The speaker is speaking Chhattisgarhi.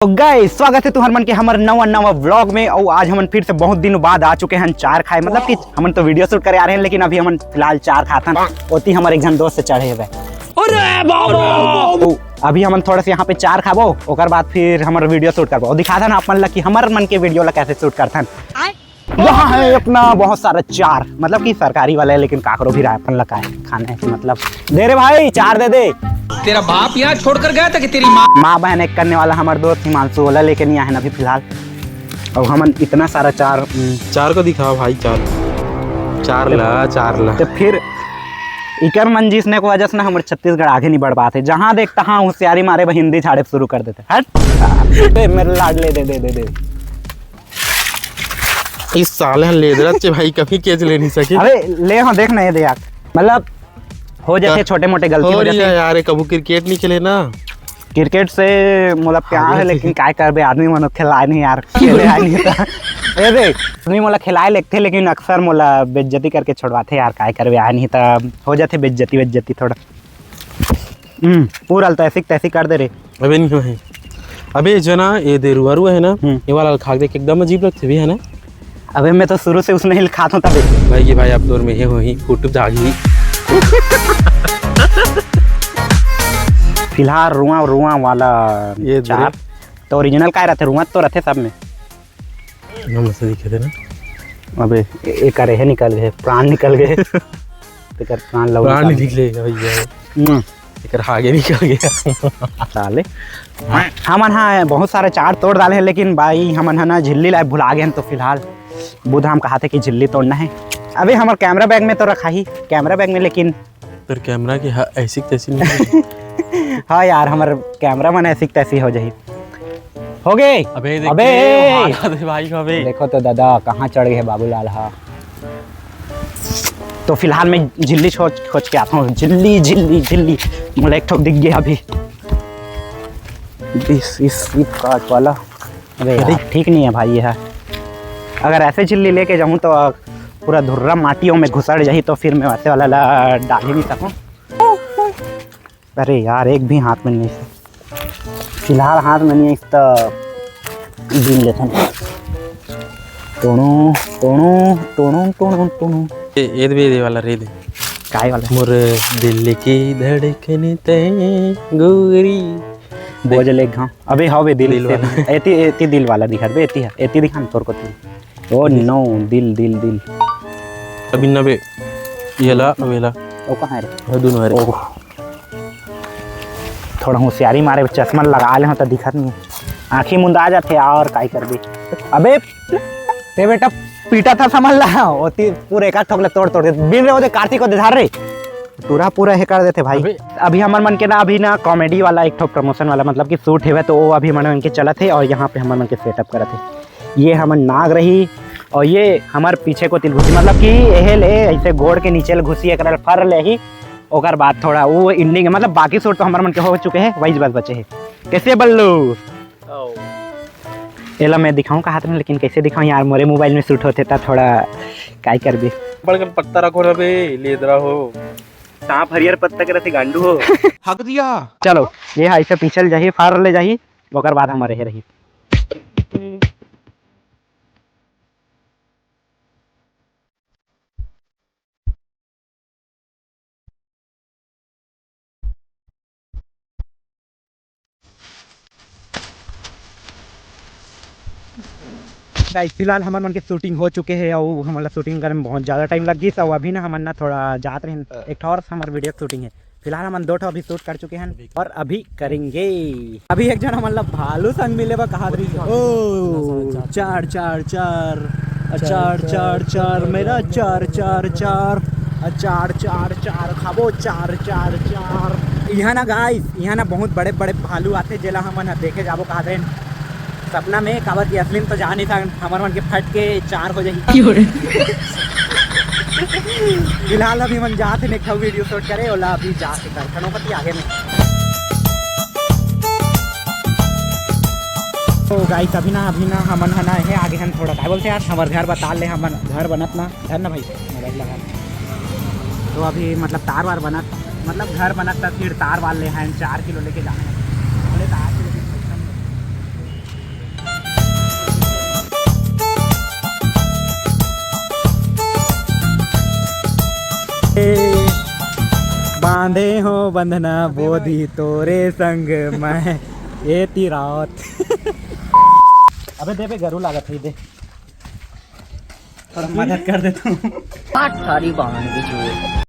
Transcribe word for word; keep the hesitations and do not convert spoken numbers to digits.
तो गाइस, स्वागत हे तुहर मन के हमर नवा नवा व्लॉग में। अउ आज हमन फिर से बहुत दिन बाद आ चुके हन चार खाए, मतलब कि हमन तो वीडियो शूट करे आ रहे हैं, लेकिन अभी हमन फिलहाल चार खात हन। ओती हमर एक झन दोस्त चढ़े हवे। अरे बाबा! तो अभी हमन थोड़ा से यहाँ पे चार खाबो, ओकर बाद फिर हमर वीडियो शूट करबो। दिखाथन आप मन ला कि हमर मन के वीडियो ला कैसे शूट करथन। यहाँ है अपना बहुत सारा चार, मतलब कि सरकारी वाला है, लेकिन काकरो भी राय अपन लगा है खाने से मतलब। दे रे भाई, चार दे दे। तेरा बाप यहाँ छोड़कर गया था कि तेरी माँ? माँ बहन एक करने वाला हमारे दोस्त हिमांशु ओला लेके नहीं आए हैं अभी फिलहाल। अब हमन इतना सारा चार, हम्म, चार को दिखाओ भाई, चार, चार ला, चार ला। तो फिर इकर मन जिसने को वजह से ना हमारे छत्तीसगढ़ आगे नहीं बढ़ पाते। जहाँ देख तहाँ होशियारी मारे, वह हिंदी झाड़े शुरू कर देते। हट। ए, मेरे लाडले, दे दे दे दे। इस साले ह लेदरा चे भाई, कभी कैच ले नहीं सके। अबे ले, हाँ, देख ना, ये दे यार, मतलब हो जाथे का-, छोटे मोटे गलती हो हो रही जाथे। है यार, ये कभू क्रिकेट नहीं खेले ना। क्रिकेट से मतलब प्यार है, हाँ, लेकिन जी। काय करबे, आदमी मन खेलाए नहीं यार, खेले आए नहीं था। ए दे, आदमी मोला खिलाए लेगथे, लेकिन अक्सर मोला बेइज्जती करके छोड़वाथे यार, काय करबे, आए नहीं था, हो जाथे बेइज्जती, बेइज्जती थोड़ा। हम्म, पूरा तैसिक तैसिक कर दे रे। अबे नहीं है। अबे जना, ये दे रुआ रुआ है ना, हम्म। ये वाला खा के देख, एकदम अजीब लगथे भी, है ना? अबे मैं तो शुरू से उसने ही खात हूँ तबे। भाई, ये भाई आप दौर में ये हो ही, फोटो दागी। फिलहाल रुआ रुआ वाला ये दे चार। रे। तो ओरिजिनल काय रहथे? रुआ तो रहथे सब में। नमस्ते दिखे थे ना। अबे ए-, एकर हे निकल गए, प्राण निकल गए। तेकर प्राण लौट प्राण निकल निकलेगा भैया। हम्म। एकर आगे निकल गया। साले। हमन हा बहुत सारे चार तोड़ डाले हैं, लेकिन भाई हमन हा ना झिल्ली लाए भुला गए हैं, तो फिलहाल बुधराम कहा थे कि झिल्ली तोड़ना है। अबे हमर कैमरा बैग में तो रखा ही, कैमरा बैग में, लेकिन तेरे कैमरा की हा-, ऐसी तैसी नहीं। हाँ यार, हमर कैमरा मन ऐसी तैसी हो जाही। हो गए। अबे देख अबे! के, हाथ दे भाई, अबे। देखो तो दादा, कहाँ चढ़ गए बाबूलाल हा। तो फिलहाल मैं झिल्ली खोज, खोज के आता हूँ। झिल्ली, झिल्ली, झिल्ली। मोला एक ठो दिख गया अभी। इस, इस Flipkart वाला। अबे यार, अरे। ठीक नहीं है भाई ये है। अगर ऐसे झिल्ली लेके जाऊँ तो पूरा धुर्रा माटियों में घुसड़ जाही, तो फिर मैं वैसे वाला ला डाल ही नहीं सकूँ। अरे यार, एक भी हाथ में नहीं है। फिलहाल हाथ में नहीं है, इस तो बीन लेथन। टोणो, टोणो, टोणो, टोणो, टोणो। ए, ए दे, ए दे वाला रे दे। काय वाला? मोर दिल की धड़कन ते गोरी। बोझ ले घाम। अबे हाँ बे, दिल दिल से वाला। एती, एती दिल वाला दिखा बे, एती है, एती दिखा ना तोर को तू। ओ दिल। No, दिल, दिल, दिल। अभी नबे, ये ला, अबे ला। ओ कहाँ है रे? वो दोनों है रे। ओह। थोड़ा होशियारी मारे, चश्मा लगा ले हो तो दिखत नहीं। आँखी मुंदा जाथे और काई करबे। अबे, ते बेटा पीटा था समझ ला, ओती पूरे एक आध ठोकले तोड़ तोड़ दे। बिन रे, ओदे कार्तिक को दिधार रे। पूरा, पूरा हे कर देथे भाई। अबे। अभी हमर मन के ना, अभी ना comedy वाला एक ठो promotion वाला, मतलब कि shoot हेवे, तो वो अभी हमर मन के चलत हे और यहाँ पे हमर मन के setup करत हे। ये हमर नाग रही और ये हमर पीछे को तिल घुसी, मतलब कि एहे ले ऐसे गोड़ के नीचे ले घुसी, एकरा ले फर ले ही, ओकर बाद थोड़ा वो ending, मतलब बाकी shoot तो हमर मन के हो चुके हे, वही बस बचे हे। कैसे बल्लू? एला मैं दिखाऊं कहा था, लेकिन कैसे दिखाऊं यार, मोरे mobile में shoot होथे ता थोड़ा काय करबे। बड़कन पत्ता रखो ना बे, लेदरा हो। सांप हरियर पत्ता के रहते गांडू हो। हक दिया। चलो, ये हा ऐसे पीछे ले जाही, फार ले जाही, ओकर बाद हमर हे रही। Guys, फिलहाल हमर मन के shooting हो चुके हे अउ हमन ला shooting करे में बहुत ज्यादा time लग गिस अउ अभी ना हमन ना थोड़ा जात रहेन, अ। एक ठो और हमर video shooting हे। फिलहाल हमन दो ठो अभी shoot कर चुके हन अभी। और अभी करेंगे। अभी एक झन हमन ला भालू संग मिले बा, कहा रही, ओ, चार, चार, चार, चार, चार, चार, मेरा चार, चार, चार, चार, चार, चार, खाबो, चार, चार, चार। यहाँ ना guys, यहाँ ना बहुत बड़े बड़े भालू आथे, जेला हमन ह देखे जाबो कहा रहे सपना में, काबर कि असली में तो जा नहीं सकन, हमर मन के फट के चार हो जाही। क्यों रे? फिलहाल अभी मन जात हे, एक ठो video shoot करे, ओला अभी जाके करथन ओकर आगे में। तो guys, अभी ना, अभी ना हमन ह ना हे आगे हन थोड़ा, काय बोलथे यार, हमर घर बता ले, हमन घर बनत ना, घर ना भाई, mobile लगा। तो अभी मतलब तार वार बनत, मतलब घर बनत त फिर तार वार ले हैं, चार किलो लेके जाना है। बोले तो आठ किलो की पैसा नहीं है। बांधे हो बंधना बोधी तोरे संग मैं ये तिरावत। अबे दे बे, गरू लागत है, दे। थोड़ा मदद कर दे तू। पाठ थारी बहन की चूत।